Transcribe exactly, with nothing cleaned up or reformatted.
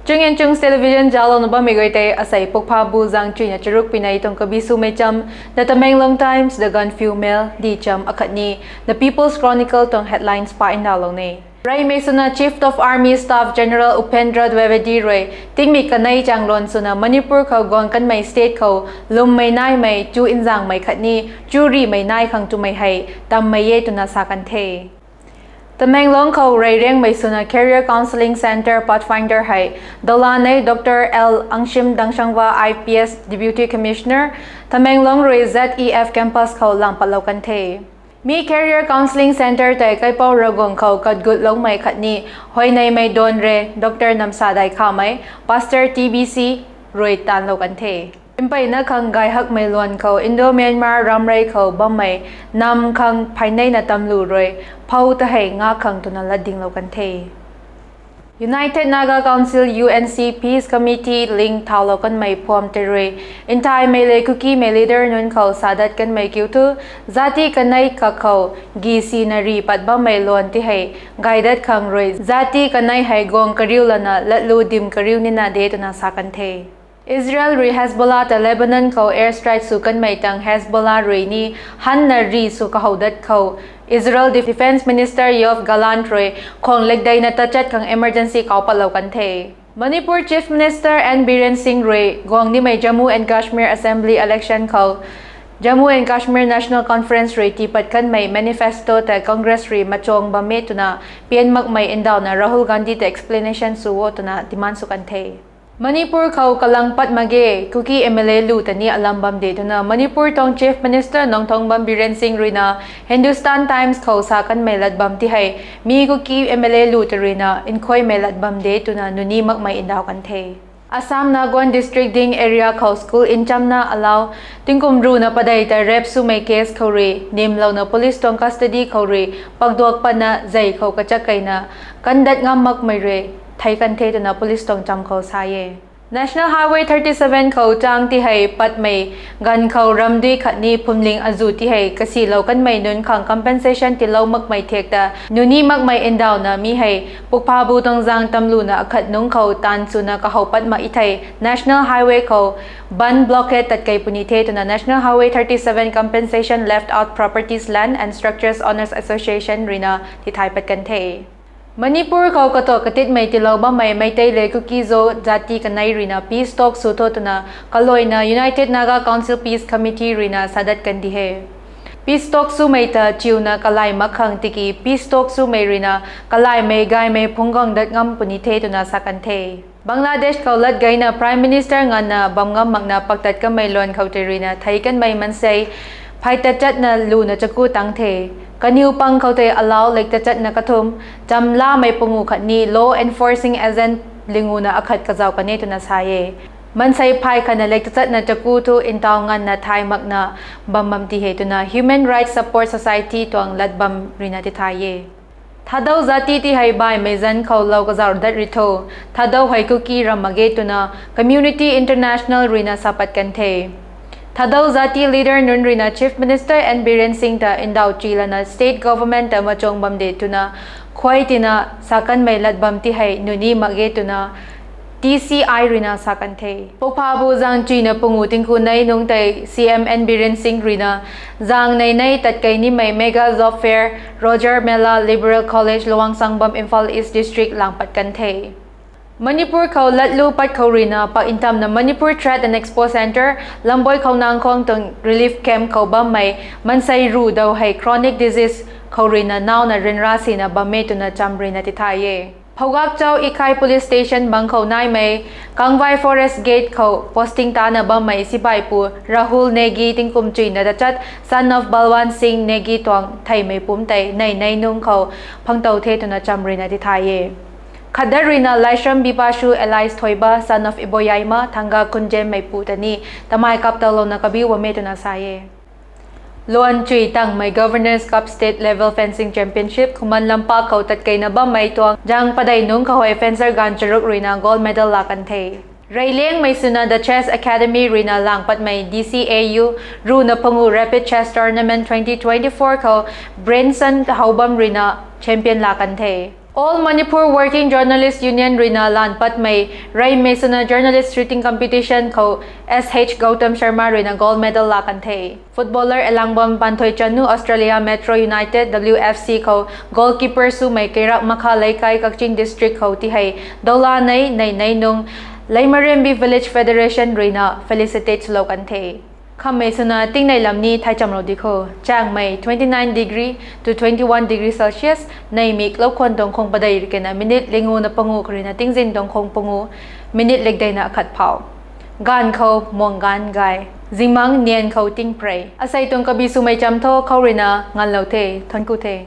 Chunginchungs Television zauclouna bammei guay tei asei Pukphabu zang chuina charuk pinei tuang kabi swmei cham, The Tamenglong Times, The Gaanphiu Mail, di cham akhatni The People's Chronicle tuang headlines pa ndauhlou ne. Reymei swna Chief of Army Staff General Upendra Dwivedi rui tingmik kanei changluan swna Manipur khou guang kanmei state khou lwmmei naimei chu nzangmei khatni chu rimei nai khang twmei hei tammei e twna sa kan the. Tamenglong khou reyriangmei swna Career Counselling Centre Pathfinder hei Dolanei Doctor L Angshim Dangshangva, I P S, Deputy Commissioner, Tamenglong rui Z E F campus khou lam patlou kan the. Mi Career Counselling Centre tei Kaipouc Ravguangc khou katgutloumei khatni huayneymei Donre Doctor Namsadai Khamei, Pastor T B C rui taanlou kan the. Mpeyna khang gay hakmei luan khou Indo-Myanmar ramrei khou bammei nam khang pheyneina tamlu rui phou ta hei nga khang twna latdinglou kan the. United Naga Council, U N C, Peace Committee ling thaulou kanmei phuam tei rui nthaimei le Kukimei leader nunc khou sadat kanmei kiu thu, zati kanei kakhou gi sina ri pat bammei luan ti hei gaydat khang rui zati kanei hei guang kariu lana latlu dim kariu nina de twna sa kan the. Israel rui Hezbollah ta Lebanon khou airstrike sw kanmei tang Hezbollah rui ni hanna ri sw kahoudat khou Israel Defence Minister Yoav Gallant rui khwang lekdeina tachat khang emergency kau patlou kan the. Manipur Chief Minister N Biren Singh rui guang nimei Jammu and Kashmir Assembly election khou Jammu and Kashmir National Conference rui tiipat kanmei manifesto ta Congress rui machuang bam e twna pian makmei ndauhna Rahul Gandhi ta explanation sw o twna demand sw kan the. Manipur khou kalang pat mak ge, Kuki M L A lu ta ni alam bam de twna Manipur tuang Chief Minister Nongthombam Biren Singh ruina Hindustan Times khou sa kanmei lat bam ti hei, mi Kuki M L A lu ta ruina nkhuaymei lat bam de twna nuni makmei ndauh kan the. Assam Nagaon District Ding area khou school nchamna alau tingkum ruhna padeih ta rape swmei case khou rui nimlouna police tuang custody khou rui pakduak patna zei khou kachak keina kandat ngam makmei rui thei kan the twna police tuang cham khou sa e. National Highway thirty seven khou chang ti hei patmei ganv khou ramdui khatni phumling azuh ti hei kasilou kanmei nunc khang compensation tiilou makmei thiak ta nuni makmei ndauhna mi hei Pukphabu tuang zang tamluna akhat nungc khou taanv swna kahow pat mak e thei National Highway khou bandh blockade tatkei puni the twna National Highway thirty seven Compensation Left Out Properties, Land and Structures Owners Association ruina tithay pat kan the. Manipur khou katuak katitmei tiilou bammei Meitei le Kuki-Zo zati kanei ruina peace talk sw tho twna kaluaina United Naga Council Peace Committee ruina sadat kan di he. Peace talk swmei ta chiuna kalay mak khang tiki peace talk swmei ruina kalaymei gaymei phungc guang dat ngam puni the twna sa kan the. Bangladesh khou lat gayna Prime Minister nganvna bam ngam makna paktat kanmei luan khou tei ruina thei kanmei mansei phey tachatna luna chaku tang the. Kaniw pang khou tei alau lek tachatna kathumh, chamlamei pangu khatni law enforcing agent linguna akhat kazauh kan e twna sa e. Mansei phey khatna lek tachatna chaku thu ntaw nganvna thay makna bam bam ti he twna Human Rights Support Society tuang lat bam ruina tithay e. Thadou zati ti hei baihmei zanc khou lou kazauh dat ri tho. Thadou hei Kuki ram mak ge twna Community International ruina sa pat kan the. Thadou zati leader nunc ruina Chief Minister N Biren Singh ta ndauh chi lana state government ta machuang bam de twna khuay tina sa kanmei lat bam ti hei nuni mak ge twna T C I ruina sa kan the. Pukphabu zang chuina pangu tingku nei nungc tei C M N Biren Singh ruina zang nei nei tatkei nimei Mega Job Fair, Roger Mela, Liberal College, Luang Sangbam, Imphal East District lang pat kan the. Manipur khou latlu pat khou ruina pak ntamna Manipur Trade and Expo Centre, Lamboi Khounangkhong tuang relief camp khou bammei mansei ruh dau hei chronic disease khou ruina nauna ryanra sina bam e twna cham ruina tithay e. Phougakchao Ikai Police Station bang khou naimei Kangvai Forest Gate khou posting tana bammei sibaipu Rahul Negi tingkum chuina tachat, son of Balwant Singh Negi tuang theimei pumc tei nei nei nungc khou phangtow the twna cham ruina tithay e. Khatdat ruina Laishram Bipashu alias Thoiba, son of Iboyaima Thanga Khunjemmeipu ta ni tamei kaptaulouna kabiu bam e twna sa e. Luan chui tangmei Governors Cup State Level Fencing Championship Khuman Lampak khou tatkeina bammei tuang zang padeih nungc khou hei fencer ganv charuk ruina gold medal laa kan the. Reyliangmei swna The Chess Academy ruina lang patmei D C A U ruhna panguh Rapid Chess Tournament twenty twenty-four khou Brenson Haobam ruina champion laa kan the. All Manipur Working Journalist Union ruina lan patmei reymei swna journalist shooting competition khou S H Gautam Sharma ruina gold medal laa kan the. Footballer Elangbam Panthoichanu Australia Metro United W F C khou goalkeeper swmei Keirak Makha Leikai Kakching District khou ti hei doula nei nei nei nung Leimarembi Village Federation ruina felicitate swlou kan the. Khammei swna tingnei lam ni thai chamlou di kho. Changmei twenty-nine degree to twenty-one degree Celsius, neimik loukhwan dungkhung padeih rikena minute lingu na panguh kharina tingzin dungkhung panguh, minute likdeina khat phou. Ganv khou muang ganv gay, zingmang nian khou ting prei. Asei tuang kabi swmei cham tho khou ruina nganlou the, thank you the.